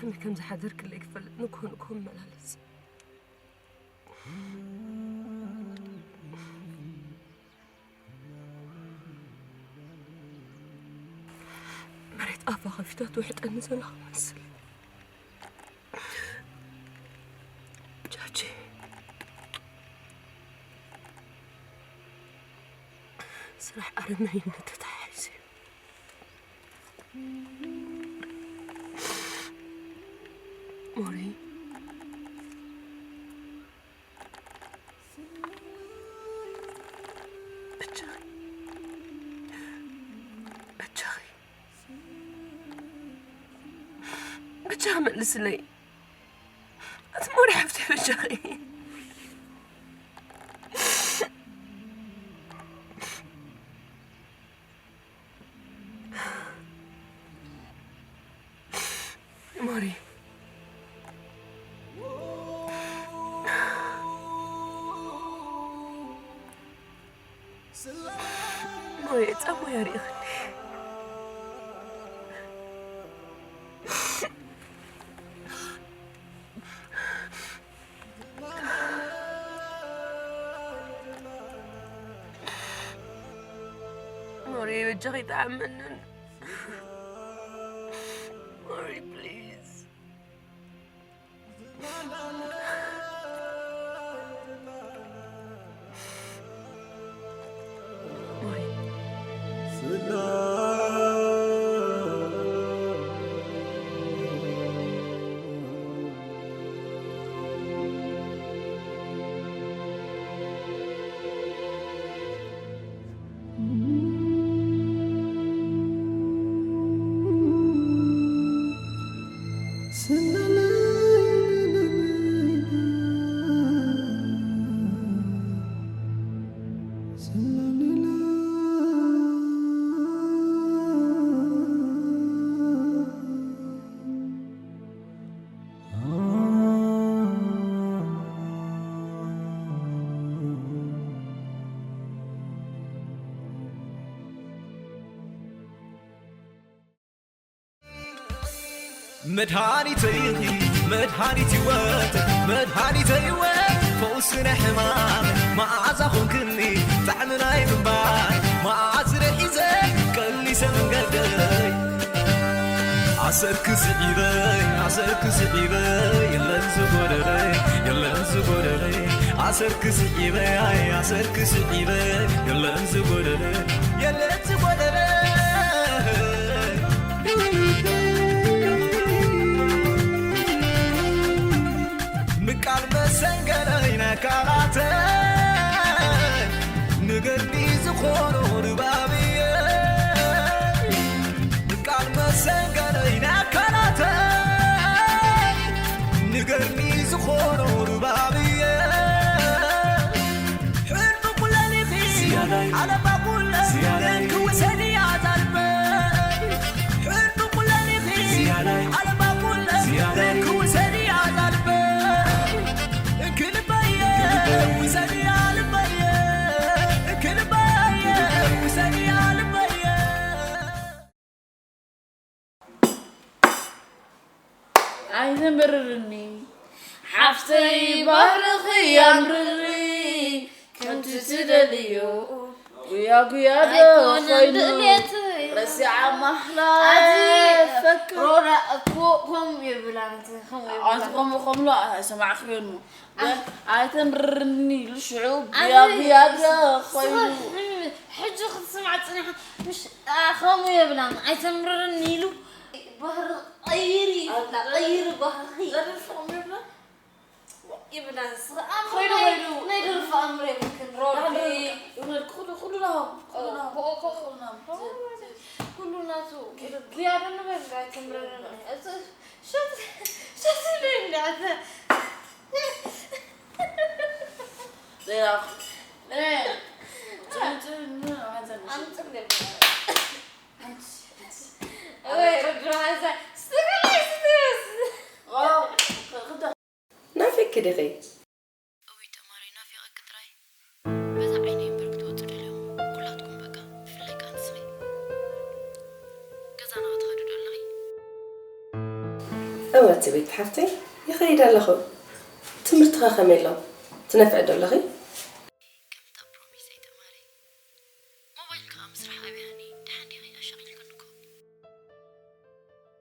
ከመይ ከም ዝሓደርክለይ ክፈልጥ ንግሆ ንግሆ እመላለስ። መሬት ኣፋ ከፊታ ትውሕጠኒ ዘላ ክመስል። ጃጂ፣ ስራሕ ኣረመኔነት ተተሓሒዙ እዩ። ሞሪ፣ ብቻኺ፣ ብቻኺ፣ ብቻኺ መልስለይ። ኣቲ ሞሪ ሓፍተይ፣ ብቻኺ። ሞሪ፣ ሞሪ፣ ጻማ ያሪእኽኒ። ሞሪ፣ በጃኺ ይጠዓመንን። ሞሪ፣ ፕሊዝ። መድሃኒተይ ኢኺ መድሃኒት ህይወት መድሃኒተ ህይወት ፈውሲ ናይ ሕማም መዓዛ ኾንክኒ ጣዕሚ ናይ ምንባር መዓዝ ርሒዘ ቀሊሰ መንገደይ ኣሰርኪ ስዒበ ኣሰርኪ ስዒበ የለን ዝጎደለይ የለን ዝጎደለይ ኣሰርኪ ስዒበ ኣሰርኪ ስዒበ የለን ዝጎደለይ የለን ዝጎደለይ ምቃል መሰንገለይ ናይ ኣካላተይ ንገድሊ ዝኾኖ ድባብየ ምቃል መሰንገለይ ናይ ኣካላተይ ንገድሊ ዝኾኖ ድባብየ ኣይተምርርኒ ሓፍተይ ባህርኺ ያምርሪ ከምቲ ትደልዮ ጉያ ጉያ ዶ ኣይኮነን ኮይኑ ድሌት ረሲዓ ማህላ ኣዚ ፈክር ሮራ እኮ ከምኡ የብላን እቲ ከምኡ ኣቲ የብላን ከምኡ ከምሎ ኣይሰማዕኽዮን እሞ ኣይተምርርኒ ኢሉ ሽዑ ኣዚ ብያ ብያ ዶ ኮይኑ ስለ- ሕጂ ክትስማዕ ፅኒሓ ምሽ ኣ፣ ከምኡ የብላን ኣይተምርርኒ ኢሉ ባህሪ ቀይሪ ይብላ ቀይሪ ባህሪ ዘርፍ ከምኡ የብላን ይብላ ንስኻ ኸይዱ፣ ኣምሮ ኸይዱ። ናይ ደርፊ ኣምሮ የብልክን ሮቢ ይውለድ ኩሉ ኩሉ ናሆም ኩሉ ናሆም ኦኮ ኩሉ ናሆም ኩሉ ናቱ ጉያዶ ንበል ኣይተምረረኒ ሸት ሸት ለይላተ ሌላ ናፊቅኪ ዲኺ? እውይ ደማረይ ናፊቀኪ ጥራይ በዛ ዓይነይ እምበር ክትወፁ ደልዮም ኩላትኩም በቃ ብፍላይ ከዓ ንስኺ ገዛና ክትኸዱ ዶ ኣለኺ? እወ ትቤት ሓፍተይ፣ ይኸይድ ኣለኹ። ትምህርትኸ ከመይ ኣሎ? ትነፍዕ ዶ ኣለኺ? ከምታ ፕሮሚስ ኣይተማሪ። ሞባይል ከዓ ምስራሕ ኣብያኒ። ደሓን ዲኺ? ኣሻቒልክን እኮ።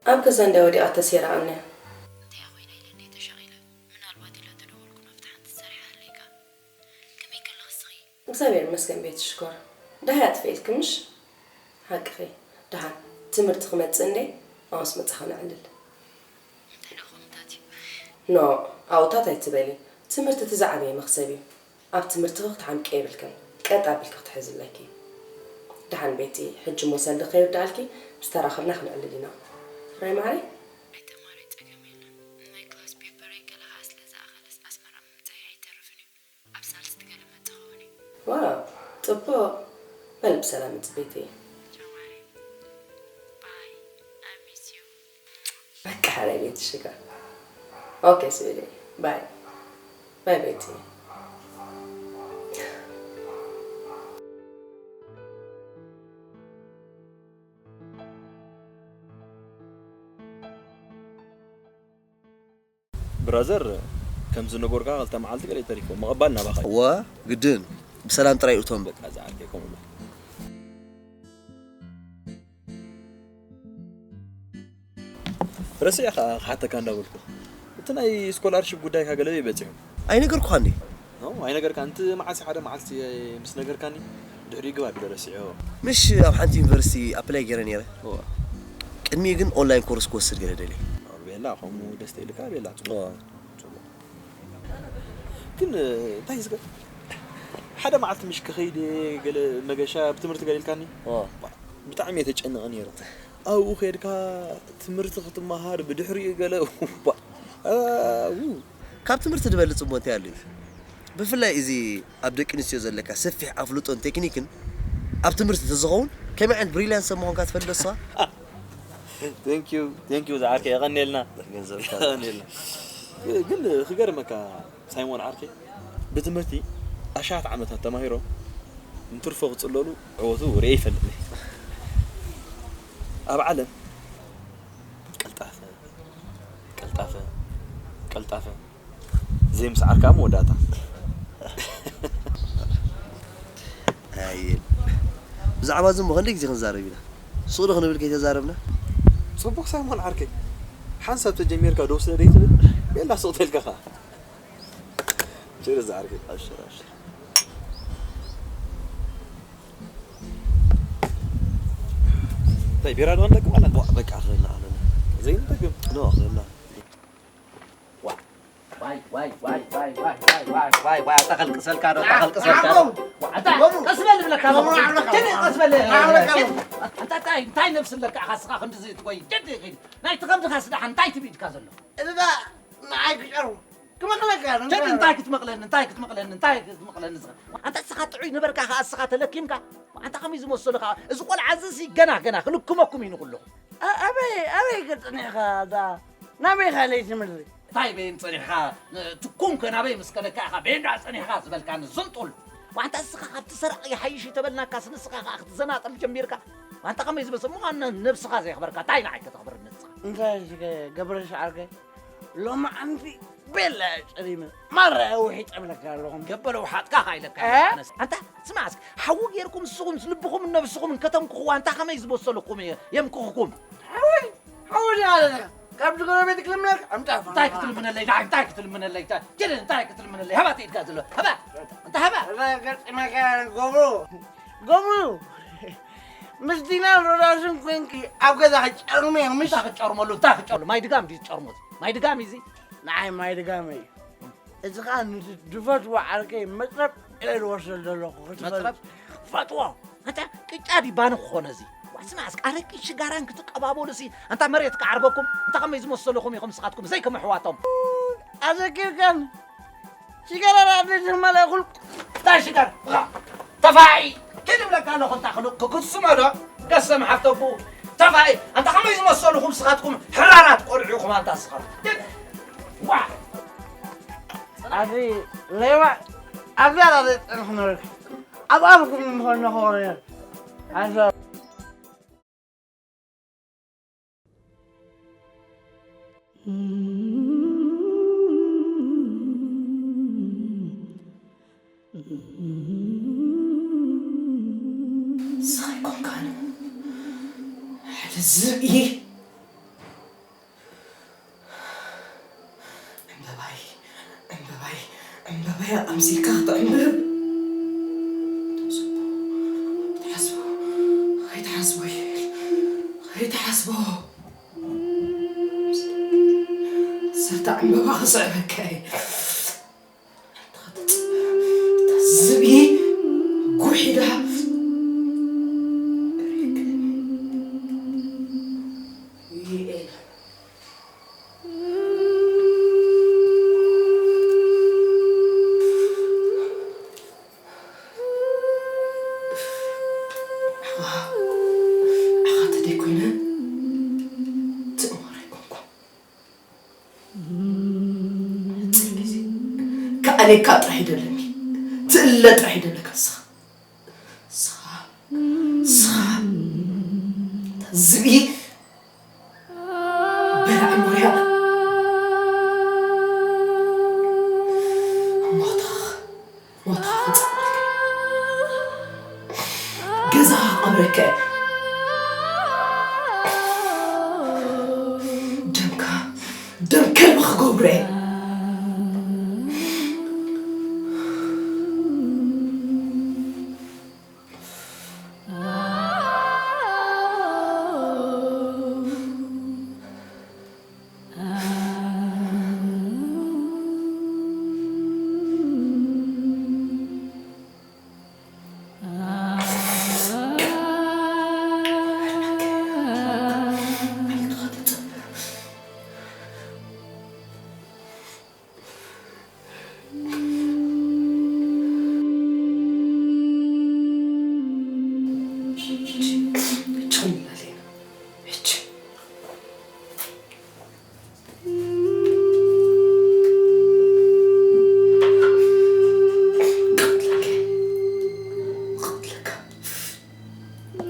ኣብ ገዛ እንዳ ወዲቓ ተሰይራ ኣምንያ። እንታይ ኮይና ኢለ እንደ ተሻቒለ? ምናልባት ኢለ ተደወልኩ ናብቲ ሓንቲ ዝሰሪሓ ኣለይካ። ከመይ ከለኺ እስኺ? እግዚኣብሔር ይመስገን ቤቲ ሽኮር። ደሃይ ኣጥፍኤልኪ ምሽ? ሓቅኺ። ደሓን ትምህርቲ ክመጽእ እንዴ? ኣውስ መጻኻ ነዕልል። እንታይ ደኣ ከምታት እዩ? ኖ፣ ኣውታት ኣይትበሊ። ትምህርቲ እቲ ዝዓበየ መኽሰብ እዩ። ኣብ ትምህርትኺ ክትሓምቂ የብልክን። ቀጥ ኣቢልኪ ክትሕዚ ኣለኪ። ደሓን ቤቲ፣ ሕጂ እሞ ሰንደቕ ከይውድኣልኪ፣ ምስ ተራኸብና ክንዕልል ኢና። ራይ ማዓረይ? ኣይተማሪ ጸገም የለን። ናይ ክላስ ፔፐረይ ገለ ከኣ ስለ ዝኣኸለስ ኣስመራ ምምጻይ ኣይተርፍን እዩ። ኣብ ሳልስቲ ገለ መጽእ ክኸውን እዩ። ዋው፣ ጽቡቕ። በል ብሰላም ምጽእ ቤቲ። ቻው ማዓረይ። ባይ። I miss you። በቃ ሓራይ ቤቲ ሽጋ። ኦኬ ስዊቲ። ባይ። ባይ ቤቲ። ብራዘር፣ ከም ዝነገርካ ክልተ መዓልቲ ገለ ተሪፎ ምቕባል ናባኻ እዩ። እወ፣ ግድን። ብሰላም ጥራይ እቶም። በቃ ዝዓርከይ ከምኡ በል። ረሲዐ ኸኣ ክሓተካ እንዳበልኩ። እቲ ናይ ስኮላርሺፕ ጉዳይካ ገለ በይ በጺሑ። ኣይነገርኩኻን ድየ? ኖ፣ ኣይነገርካን። እቲ መዓልቲ ሓደ መዓልቲ ምስ ነገርካኒ ድሕሪኡ ግባ ኢለ ረሲዐዮ። ምሽ ኣብ ሓንቲ ዩኒቨርሲቲ ኣፕላይ ገይረ ነይረ። እወ። ቅድሚኡ ግን ኦንላይን ኮርስ ክወስድ ገለ ደልየ። ቤላ፣ ከምኡ ደስ ተይልካ ቤላ፣ ጽቡቕ። እወ። ጽቡቕ። ግን እንታይ ዝገ-፣ ሓደ መዓልቲ ምሽ ክኸይድ እየ፣ ገለ መገሻ ብትምህርቲ ገለ ኢልካኒ። እወ። ብጣዕሚ እየ ተጨንቐ ነይረ። ኣብኡ ከይድካ ትምህርቲ ክትመሃር፣ ብድሕሪኡ ገለ፣ ባ-፣ ኣው። ካብ ትምህርቲ ዝበልጽ እሞ እንታይ ኣሎ እዩ? ብፍላይ እዚ ኣብ ደቂ ኣንስትዮ ዘለካ ሰፊሕ ኣፍልጦን ቴክኒክን ኣብ ትምህርቲ ተዝኸውን ከመይ ዓይነት ብሪልያንት ሰብ ምዃንካ ትፈልጥ ዶ ንስኻ? Thank you፣ thank you ዝዓርከይ፣ የቐንየልና። ገንዘብካ። የቐንየልና። ግን ክገርመካ ሳይሞን ዓርከይ፣ ብትምህርቲ ኣሻት ዓመታት ተማሂሮም እንትርፎ ክጽለሉ ዕወቱ ርእየ ይፈልጥኒ። ኣብ ዓለም ቀልጣፈ፣ ቀልጣፈ፣ ቀልጣፈ ዘይምስዓር ከዓ መወዳእታ። ኣየ። ብዛዕባ እዚ እሞ ክንደይ ግዜ ክንዛረብ ኢና? ሱቕ ዶ ክንብል ከይተዛረብና? ጽቡቕ ሳይሞን ዓርከይ። ሓንሳብ ተጀሚርካ ደው ስለ ደይትብል፣ ቤላ ሱቕ ተልካ ኸዓ። ችርስ ዓርከይ። ኣሽር፣ ኣሽር። እንታይ ቢራ ዶ ንጠቅም ኣላ? ዋ፣ በቃ፣ ክለና፣ ክለና። ዘይንጠቅም? ኖ፣ ክለና። ዋ፣ ዋይ፣ ዋይ፣ ዋይ፣ ኣታ ከልቅሰልካ ዶ፣ ኣታ ከልቅሰልካ ዶ? ዋ፣ ኣታ፣ ቀስ በል ዝብለካ ኣለኹ። ኪድ፣ ቀስ በል። ኣታ እንታይ፣ እንታይ ነብሲ ኣለካ ኢኻ እስኻ ክንድዚ ትጎይ? ኪድ፣ ኪድ። ናይቲ ከምዚ ካስ ደሓን እንታይ ትብኢድካ ዘሎ? እዚ ደኣ ንዓይ ክጨርቡ። ክመቕለካ ዶ? ኪድ፣ እንታይ ክትመቕለኒ፣ እንታይ ክትመቕለኒ፣ እንታይ ክትመቕለኒ እስኻ? ኣንታ እስኻ ጥዑይ ነበርካ ኸኣ እስኻ ተለኪምካ። ኣንታ ከመይ ዝመሰሉ ኸኣ፣ እዚ ቆልዓ እዚ ሲ ገና፣ ገና ክልክመኩም እዩ ንኹልኹም። ኣ-፣ ኣበይ፣ ኣበይ ከ ጸኒሕካ እዛ? ናበይ ካልኣይ ትምህርቲ? እንታይ በይን ጸኒሕካ? ን-፣ ትኩም ከ ናበይ ምስ ከደካ ኢኻ በይን ደኣ ጸኒሕካ ዝበልካኒ ዝንጡል? ዋንታ እስኻ ካብቲ ሰራቒ ይሓይሽ እዩ ተበልናካስ ንስኻ ኸኣ ክትዘናጠል ጀሚርካ? ዋንታ ከመይ ዝበሰ ምዃን ነብስኻ ዘየኽበርካ እንታይ ንዓይ ከተኽብር ንስኻ? እንታይ እስከ ገብረ ሻዕርከይ? ሎማዓንቲ ቤላ እየ ጸሊመ። ማራ እየ ውሒጠ እብለካ ኣለኹ። ገበለ ውሓጥካ ኸኣ ኢለካ እ? ኣለኹ ኣነስ። ኣንታ ስማዕ እስኪ፣ ሓዊ ጌርኩም ንስኹም ልብኹምን ነብስኹምን ከተምክኽዋ እንታይ ከመይ ዝበሰልኩም እየ የምክኽኩም? ሓዊ? ሓዊ ድኣ ኣለካ? ካብዚ ጎረቤት ክልምነካ? ኣምጣ። እንታይ ክትልምነለይ? ደሓር እንታይ ክትልምነለይ? እንታይ? ኪድ እንታይ ክትልምነለይ? ሃባ እቲ ኢድካ ዘሎ? ሃባ! ኣንታ ሃባ! እዛ ገጢመካ ገብሩ። ገብሩ! ምስ ዲናን ሮዳስን ኮንኪ ኣብ ገዛ ክጨርሙ እዮም፣ ምሽ? እንታይ ክጨርመሉ? እንታይ ክጨርመሉ? ማይ ድጋም ድዩ ዝጨርሙት? ማይ ድጋም እዩ እዚ? ንዓይ ማይ ድጋመይ እዩ። እዚ ኸኣ ነቲ ዝፈትዎ ዓርከይ መጽረብ ኢለ ዝወስዶ ዘለኹ ክትፈልጥ። መጽረብ? ክፈትዎ። ኣንታ ቅጫ ድዩ ባኒ ክኾነ እዚ? ዋ፣ ስማዕ እስከ ኣረቂ ሽጋራን ክትቀባበሉሲ፣ ኣንታ መሬት ክዓርበኩም፣ እንታይ ከመይ ዝመሰልኹም ኢኹም ንስኻትኩም ዘይከም ኣሕዋቶም? ኣዘኪርካኒ። ሽጋራ ደኣ ዘይተመልአ ኩል-፣ እንታይ ሽጋራ? ተፋዒ! ኪድ እብለካ ኣለኹ፣ እንታይ ክሉ-፣ ክክስሞ ዶ? ገሰም ሓፍተቡ። ተፋዒ! ኣንታ ከመይ ዝመሰልኹም ንስኻትኩም ሕራራት ቆልዑ ኢኹም ኣንታ ንስኻትኩም። ኪድ! ዋ! ኣብዚ ሌባ፣ ኣብዛ ራዘ ጸንሕ ነበርክ። ኣብ ኣፍኩም ምኾነ ኾነ። ኣንተ ንስኻ ኣይኮንካን ሓደ ዝብኢ። ዕምበባይ፣ ዕምበባይ፣ ዕምበባይ ኣምሲልካ ክትዕምብብ። ኣይትሓስቦ፣ ኣይትሓስቦ ይብል፣ ኣይትሓስቦ። ሰርታ ዕምበባ ክስዕበካ እየ። ኣንታ ክትጽበ፣ እታ ዝብኢ ጉሒላ። ዩኤል። ዓኻ፣ ዓኻ ተደይኮይነ ትእማር ኣይኮንኩን። ሓጺር ግዜ ከኣልየካ ጥራሕ ይደለኒ። ትእለ ጥራሕ ይደለካ ንስኻ። ንስኻ፣ ንስኻ፣ እታ ዝብኢ በላዕ ሞርያ። ሞትኻ፣ ሞትኻ ክጸበልካ። ገዛኻ ክቐብረካ እየ። ደምካ፣ ደም ከልቢ ክገብሮ እየ።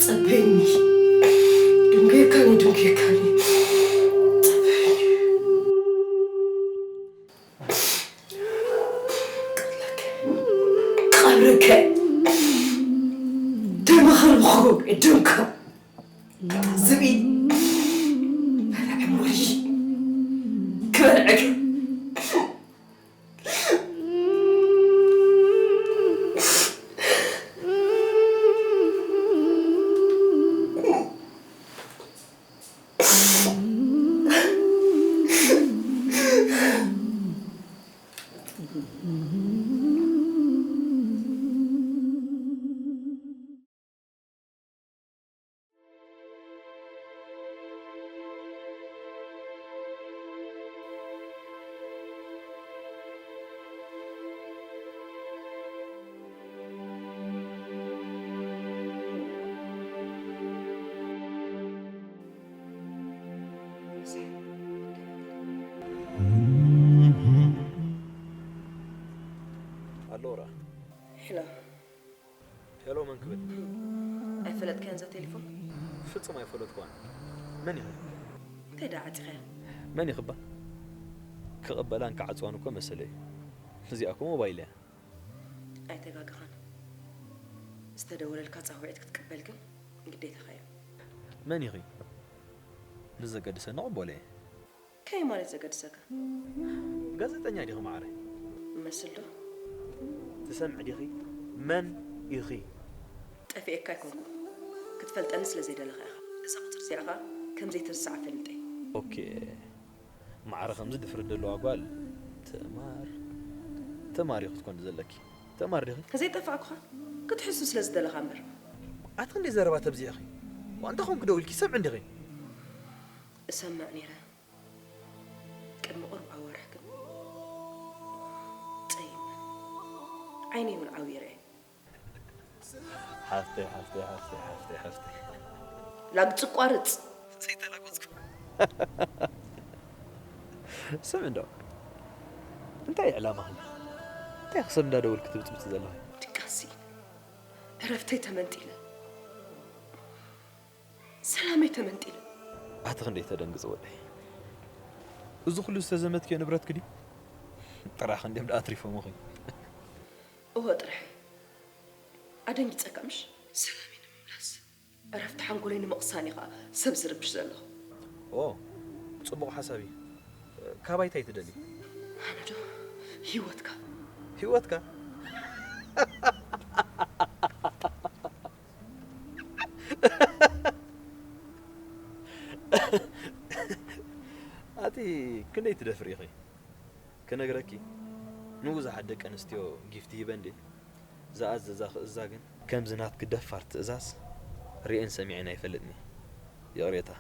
ጸበኒ። ድንጌካኒ፣ ድንጌካኒ። ጸበኒ። ቀብረከ። ደመኸር ብኽቡብ ደምከ። ዝብኢ። በልዐ ሞሪ። ክበልዐ። ኣሎራ። ሄሎ። ሄሎ፣ መን ክብል? ኣይፈለጥካያን እዛ ቴሌፎን? ፍጹም ኣይፈለጥኩዋን። መን ኢኺ? እንታይ ደኣ ዓጺኻያ? መን ኢኺ እባ? ክቕበላን ክዓጽዋን እኮ መሰለይ እዩ። እዚኣ እኮ ሞባይል እያ። ኣይተጋገኻን። ዝተደወለልካ ጻውዒት ክትቅበል ግን ግዴታኻ እዩ። መን ኢኺ? ንዘገድሰኒ እቕበሎ እየ። ከመይ ማለት ዘገድሰካ? ጋዜጠኛ ዲኺ መዓረይ? እመስል ዶ? ትሰምዒ ዲኺ? መን ኢኺ? ጠፊኤካ ኣይኮንኩን። ክትፈልጠኒ ስለ ዘይደለኻ ኢኻ። እዛ ቁጽሪ እዚኣ ኸኣ ከም ዘይትርሳዕ ኣፈሊጠ። ኦኬ። ማዕረ ከምዚ ድፍረት ዘለዋ ጓል ትእማር፣ ትእማር ኢኺ ክትኮኒ ዘለኪ። ትእማር ዲኺ? ከዘይጠፋእኩኻ ክትሕሱ ስለ ዝደለኻ እምበር። ኣቲ ክንደይ ዘረባ ተብዚሕኺ? ዋንታ ኾንኪ ደው ኢልኪ ሰምዒ እንዲኺ? እሰምዕ ነይረ። ቅድሚ ቁሩብ ኣዋርሕ ግን ጸይመ። ዓይነይ እውን ዓብዩ ርኤ። ሓፍተይ፣ ሓፍተይ፣ ሓፍተይ፣ ሓፍተይ፣ ሓፍተይ። ላግጺ ቋርጽ። ዘይተላጎጽኩ። ስም እንዶ። እንታይ እዩ ዕላማኽን? እንታይ ክሰብ እንዳደወልክ ትብጥብጥ ዘለኺ? ድቃሲ። ዕረፍተይ ተመንጢለ። ሰላመይ ተመንጢለ። ኣቲ ክንደይ ተደንግጽ ወደይ። እዚ ኩሉ ዝተዘመትክዮ ንብረትኪ ድዩ? ጥራሕ እንዲም ደኣ ኣትሪፎምኺ። እወ ጥራሕ። ኣደንጊጸካ ምሽ? ሰላመይ ንምምላስ፣ ዕረፍቲ ሓንጎለይ ንምቕሳን እዩ ኸኣ ሰብ ዝርብሽ ዘለኹ። ኦ፣ ጽቡቕ ሓሳብ እዩ። ካባይ እንታይ ትደልዪ? ኣነ ዶ ህይወትካ። ህይወትካ? ኣቲ ክንደይ ትደፍሪ ኢኺ? ክነግረኪ፣ ንብዙሓት ደቂ ኣንስትዮ ጊፍት ሂበ እንድየ ዝኣዘዛ ክእዛ ግን፣ ከምዚ ናትኪ ደፋር ትእዛዝ ርእየን ሰሚዐን ኣይፈልጥን እየ። ይቕሬታ፣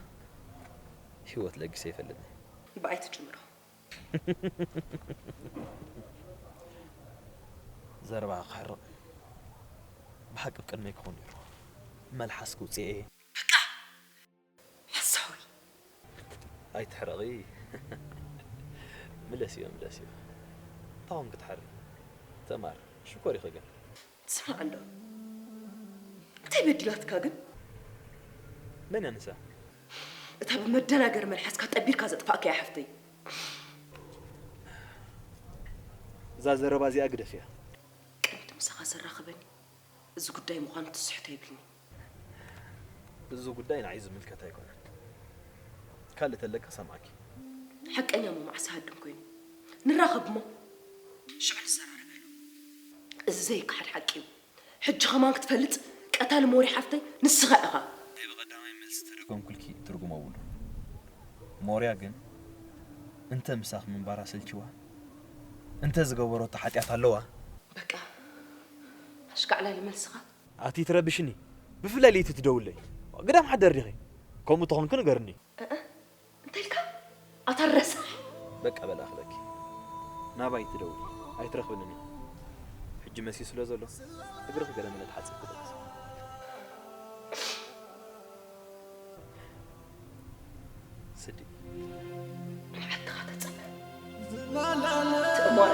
ህይወት ለጊሰ ኣይፈልጥን እየ። ብኣይ ትጅምሮ። ዘረባ ክሕርቕ ብሓቂ ቅድመይ ክኾን ነይሩ። መልሓስ ክውፅኤ እየ። ሓሳዊ። ኣይትሕረቒ። ምለስዮ፣ ምለስዮ። እንታይ ኮንኪ ትሓሪ? ተማር፣ ሽኮር ኢኺ ግን። ስማዕ እንዶ። እንታይ በዲላትካ ግን? መን እያ ንሳ? እታ ብመደናገሪ መልሓስካ ጠቢርካ ዘጥፋእካያ ሓፍተይ። እዛ ዘረባ እዚኣ ግደፍያ። ቅድሚ ምሳኻ ዘራኽበኒ እዚ ጉዳይ ምዃኑ ትስሕቶ የብልኒ። እዚ ጉዳይ ንዓይ ዝምልከት ኣይኮነን። ካልእ ተለካ ሰምዓኪ። ሓቀኛ እሞ መዓስ ይሃድም ኮይኑ። ንራኸብ እሞ ሽዑ ንዘራረበሉ። እዚ ዘይከሓድ ሓቂ እዩ። ሕጂ ከማን ክትፈልጥ ቀታሊ ሞሪ ሓፍተይ ንስኻ ኢኻ። ናይ ብቐዳማይ መልሲ ተደገምኩልኪ ትርጉም ኣብሉ። ሞርያ ግን እንተ ምሳኺ ምንባራ ሰልችዋ፣ እንተ ዝገበረቶ ሓጢኣት ኣለዋ። በቃ ኣሽካዕላሊ መልስኻ። ኣቲ ትረብሽኒ፣ ብፍላይ ለይቲ ትደውለይ። ግዳም ሓደር ዲኺ? ከምኡ ተኾንኪ ንገርኒ። እእ፣ እንታይ ኢልካ? ኣታ ረሳሕ። በቃ በል ኣኽለኪ። ናባይ ትደውሊ፣ ኣይትረኽብንን ኢኺ። ሕጂ መሲ ስለ ዘሎ፣ እግርኺ ገለ መለ ትሓጽብ ክደቅስ። ስዲ። ንዓድኻ ተጸበ። ትእሞረ።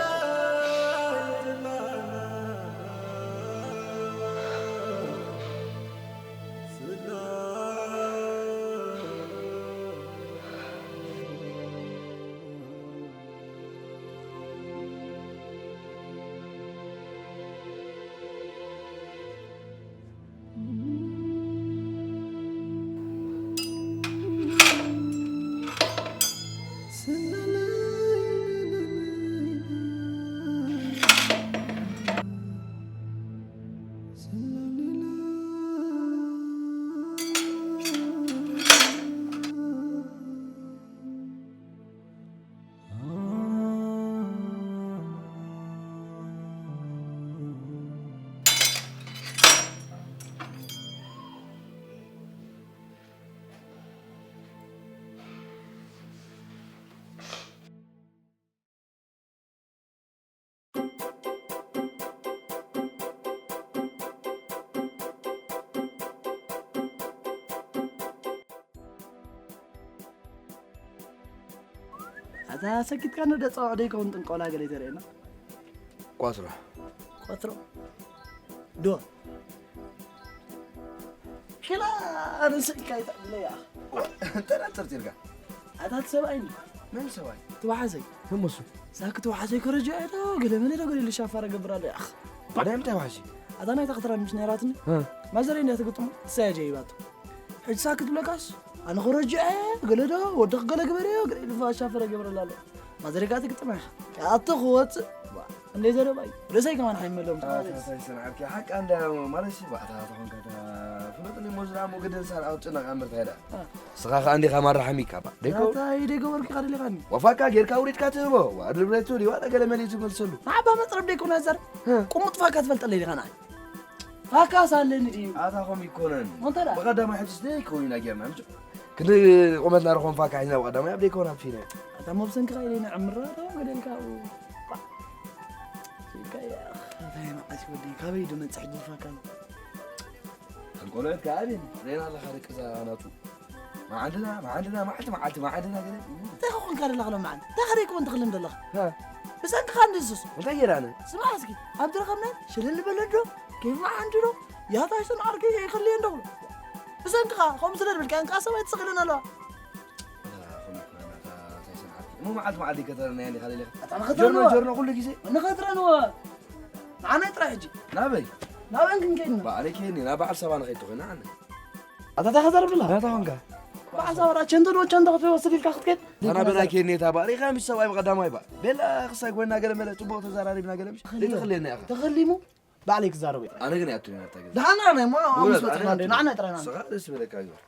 ኣታ ሰኪትካ እንዶ ጸዋዕ ደይከውን ጥንቆላ ገለ ተርእየና። ቋስሮ። ቋስሮ። ዶ። ሽላ ኣንስካ ይጣለያ። ተራጥርት ይርጋ። ኣታት ሰብኣይ እንዲ። መን ሰብኣይ? ትባሓሰይ። ተመሱ። ሳክ ትባሓሰይ ከረጃ እዶ ገለ መለ ዶ ገለ ልሻፋረ ገብር ኣሎ ያኽ። ባዳ ምታይ ዋሓሲ? ኣታ ናይታ ክትራ ምሽ ነይራትኒ። ማዘረይ እንዲያ ትግጥሙ ትሳያ ጀይባቱ። ሕጂ ሳክት ብለካስ ኣነ ክረጅዐ ገለ ዶ ወዲ ክገለ ግበርዮ ገለ ኢሉ ኣሻፈረ ገብረላ ኣሎ። ማዘረጋ ትግጥማ ኢኻ። ኣቶ ክወፅእ እንደ ዘረባይ ርእሰይ ከማን ሓይመሎም። ኣታ እንታይ ሰንዓልኪ ሓቃ እንዳ ማለት ሲ ባዕታ ተኾንካ ፍሉጥ ሊሞዝና ሞገደን ሳር ኣውጭና ኣምር ታይዳ ስኻ ከኣ እንዲኻ ማራሓሚ ካባ ደይኮ ኣታ ይደገበርኪ ካደለኻኒ ወፋካ ጌርካ ውሪድካ ትህቦ ዋድርብለቱ ዲዋ ነገለ መሊቱ መልሰሉ ንዓባ መጥረብ ደይኮነ ዘር ቁሙጥ ፋካ ትፈልጠለይ ዲኻ ንዓይ ፋካስ ኣለኒ ድዩ? ኣታ ኸም ይኮነን። እንተ ደኣ። ብቐዳማይ ሕጅስ ደይ ከውን ኢና ጌርና። ምጭ ክንዲ ቁመትና ረኾም ፋካ ሒዝና ብቐዳማይ ኣብ ደይ ከውን ኣጥፊና። ኣታ መብሰንኪ ኸይደ ኢና ዕምራ ዶ ገደልካ ኣብኡ። እንታይ መዓስ ወዲ ካበይ ዶ መጽሕ ጅፋካ? ተንቆሎት ከኣቢን ሬና ኣለኻ ደቂ ዛ ናቱ። መዓንድና መዓንድና መዓልቲ መዓልቲ መዓንድና ገለ እንታይ ኾንካ ደለኻ ሎ መዓን እንታይ ኸደይ ክወን ትኽልም ደለኻ እ። ብሰንክኻ እንድስስ እንታይ ጌራነ ስማዕ እስኪ ኣብ ዝረኸብና ሽልል በለዶ ኬፍ መዓንድዶ ያታሽን ዓርኪ ይኽልየ እንደኹ ብሰንክኻ ከምኡ ስለ ድብልካ እንቃ ሰብኣይ ትስኽልን ኣለዋ መዓልቲ መዓልቲ ከተረና እያ እንዲኻ ለሊኻ። ኣታ ንኸትረንዋ። ጆርኖ፣ ጆርኖ ኩሉ ግዜ። ንኸትረንዋ። ንዓናይ ጥራይ ሕጂ። ናበይ? ናበን ክንከይድ ኢና። ባዕለይ ከይኒ፣ ናብ በዓል ሰባ ንኸይድ ተኾይና ኣነ። ኣታ እንታይ ከዛርብ ደላ? ናታ ኾንካ። በዓል ሰባ ራቸንቶ ዶ ቸንቶ ክትወስድ ኢልካ ክትከይድ? ኣና በና ከይኒ እታ ባዕለይ ኸምሽ ሰብኣይ ብቐዳማይ ባ። ቤላ ክሳይ ጎና ገለ መለ ጽቡቕ ተዛራሪብና ገለ ምሽ። ተኸልዮ። ዘይተኸልየና ኢኻ። ተኸሊሙ ባዕለይ ክዛረብ እየ። ኣነ ግን ያቱ ናታ ገለ። ደሓና ናይ ሞ ውረድ፣ ምስ በጽሕና ኣነ እንደ ያቱ። ንዓናይ ጥራይ ኢና። ስኻ ደስ ይበለካ ግበር።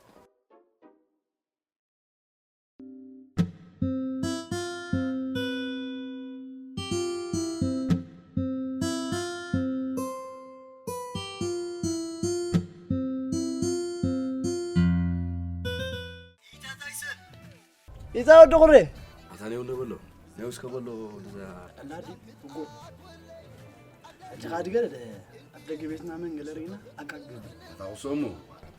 ኢታ ወዲ ቁሬ። ኣታ ኔው እንዶ በሎ። ኔው እስከ በሎ፣ እንደዛ። እንዳዲ፣ እጎ። ሕጂ ኻዲ ገለ ደ-፣ ኣብ ደገ ቤትና መን ገለ ርኢና ኣቃግዝ። ኣታ ክሶሙ።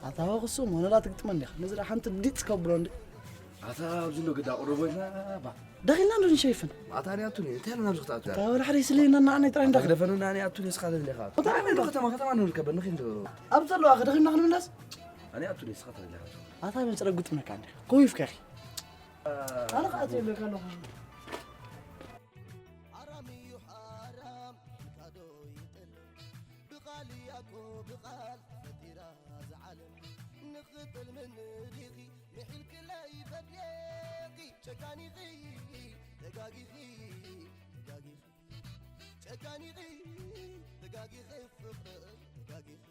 ኣታ ክሶሙ፣ ወነላ ትግጥመ እንዲኻ። ነዚ ደኣ ሓንቲ ዲጽ ከብሎ እንዲ። ኣታ ኣብዚ እንዶ ግዳ ቁርቦትና ባ። ደኺልና እንዶ ንሸይፍን። ኣታ እኔ ኣቱኒ፣ እንታይ ኢልና ኣብዚ ክትኣቱ? ኣታ ወላ ሓደ ይስለየና እና ኣነ ጥራይ ኣታ እንዳኸ። ግደፈኑና፣ እኔ ኣቱኒ እስኻ ዘለኻ። ኣታ ኣታ ኣነ እንዶ ከተማ፣ ከተማ እንዶ ንርከብ፣ ንኺድ እንዶ። ኣብ ዘለዋ ከ ደኺልና ክንምለስ? ኣነ ኣቱኒ እስኻ ተለኻ። ኣታ መጽረ ጉጥመካ እንዲ። ኮይፍ ከኺ። ኣነ ኸኣ ትብለካ ኣለኹ። ሓራም እዩ ሓራም ኢልካ ዶ ይጥልም? ብቓል እያ እኮ ብቓል ተፈጢራ እዛ ዓለም። ንኽጥልምን ዲኺ ምሒልክለይ በድሌኺ? ጨካኒኺ ተጋጊኺ ተጋጊኺ ጨካኒኺ ተጋጊኺ ፍቕሪ ተጋጊኺ።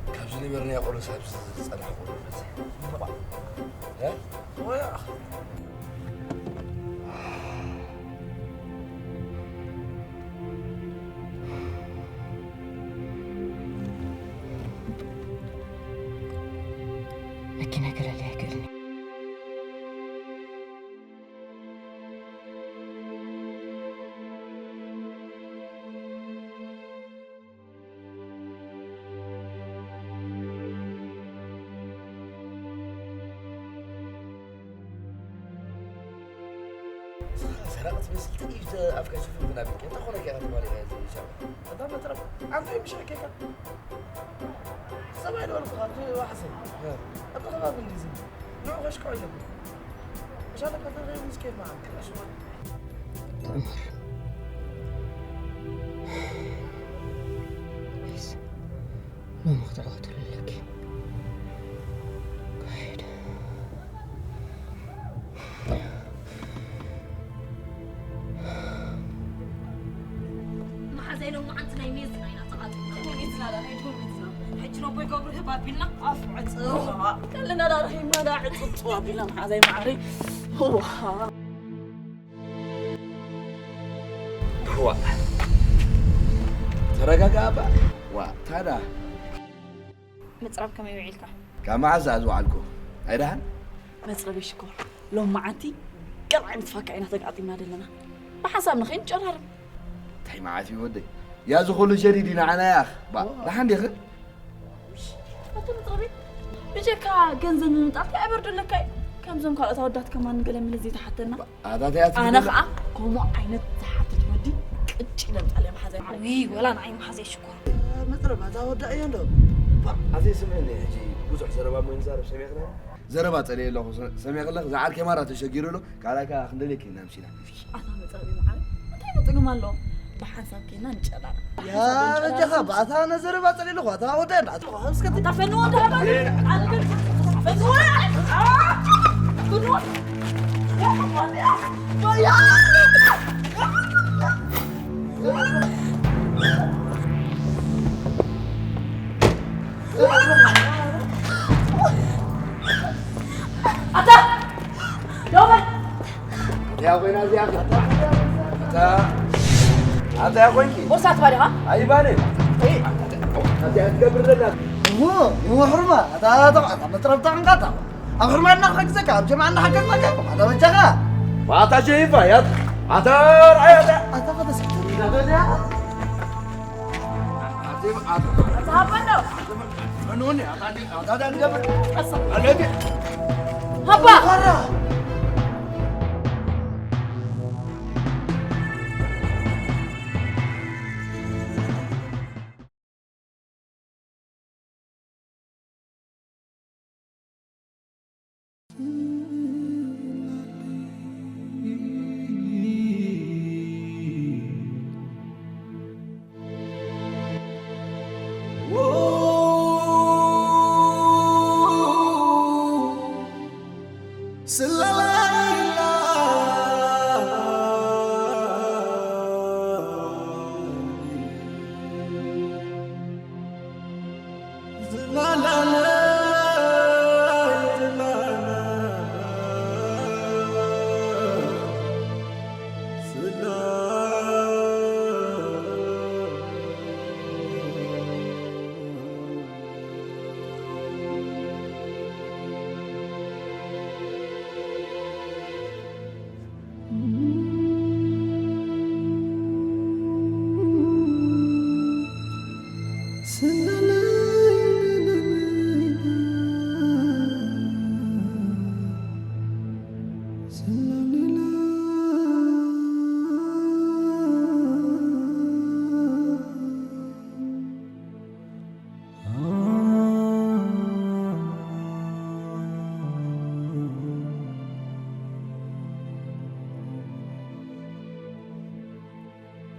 ካብዚ ነበርና ቆሎ ሳብ ዝጸናሕ ቆሎ መጽ። እ? ወያ። መኪና ገለለ ኣይክእልን። ሰራቕ ትመስል ጥይት ኣፍካ ሽፍን ኣቢልካ እንታይ ኮነካ ኢኻ ትማሊ ኢኻ ዝብል ሻብ? ኣታ መትረብ፣ ኣንተ ምሽ ኣኬካ? ሰብኣይ ዶ ኣልኩኻ፣ ኣንተ ዋሕሰይ። እ። ኣብቲ ከባቢ እንዲዚ። ንዑ ከሽክዖ ኣለኩም። መሻለካ ተረኸቡ ምስ ኬፍ መዓልቲ። ተኣምር። ፕሊዝ፣ ሎሚ ክትዕወትሉ ኣለኪ። ጋይድ። መሓዛይ ሎማዓንቲ ናይ ሜዝና ኢና ተቓጢልና። ናይ ሜዝና ዳ፣ ናይ ዶር ሜዝና። ሕጂ ነቦይ ገብሩ ህብ ኣቢልና ኣፍ ዕጽው። ከለና ዳ ረኺብና ዳ ዕጽው ኣቢልና መሓዛይ መዓረይ። እዋ። ተረጋጋ ኣባ። ዋ፣ ታዳ። ምጽራብ ከመይ ውዒልካ? ካብ መዓዝ ዝወዓልኩ? ኣይደሓን? መጽረቢ ሽኮር፣ ሎም መዓንቲ ገለ ዓይነት ፋካ ኢና ተጋጢምና ዘለና። ብሓንሳብ ንኸይድ ንጨራርም። እንታይ መዓት እዩ ወደይ? ያ ዝኹሉ ሸሪዲ ንዓና ያኽ። ባ፣ ዋ። ደሓን ዲኺ? ኣቶ መጽረቢ፣ ብጀካ ገንዘብ ምምጣል እንታይ ኣበርደለካ እዩ? ከምዞም ካልኦት ኣወዳት ከማን ገለ ምለ ዘይተሓተና። ኣታ እንታይ ኣነ ትብሊ? ኸኣ ከምኡ ዓይነት ዝሓትት ወዲ ቅጭ ኢለ ምጻለይ መሓዘይ። ውይ፣ ወላ ንዓይ መሓዘይ ሽኮር። መጽረብ፣ ኣታ ወዳእ እዮ እንዶ። ባ፣ ኣዘይ ስምዕኒ፣ ሕጂ ብዙሕ ዘረባ እሞ ንዛረብ ሰሚዕኽና። ዘረባ ጸሊኤ ኣለኹ፣ ሰ-፣ ሰሚዕኽለኽ፣ ዝዓርከይ ማራ ተሸጊሩ ኣሎ፣ ካላካ ክንደልየኪ ኢና ምሲና። ኣታ መጽረቢ መዓረ፣ እንታይ መጽግም ኣሎ? ብሓንሳብ ኬና ንጨራር። ያ በጃኻ፣ ብኣታ ነዘረባ ጸሊለኹ፣ ኣታ ወደ እንዳ። እስከ ታፈንዎ፣ ታፈንዎ፣ ታፈንዎ። ኣታ ደው በል። እዚኣ ኮይና እዚኣ። ኣታ፣ ኣታ እያ ኮይንኪ። ቦርሳ ትባል ኢኻ? ኣይባልን። እይ። ኣታ እያ ትገብር ዘላ። እሞ፣ እሞ ሕርማ፣ ኣታ፣ ኣታ፣ ኣታ መጥረብታ ክንቃታ። ኣብ ሕርማ እናሓገዘካ፣ ኣብ ጀምዓ እናሓገዝናካ፣ ኣታ በጃኻ። ኣታ ሸይፋ፣ ያት፣ ኣታ ርኣያ፣ ኣታ። ኣታ ኸደ ስክተኒ፣ ኣታ እዚኣ። ኣታ ሃባ እንዶ። ሃባ!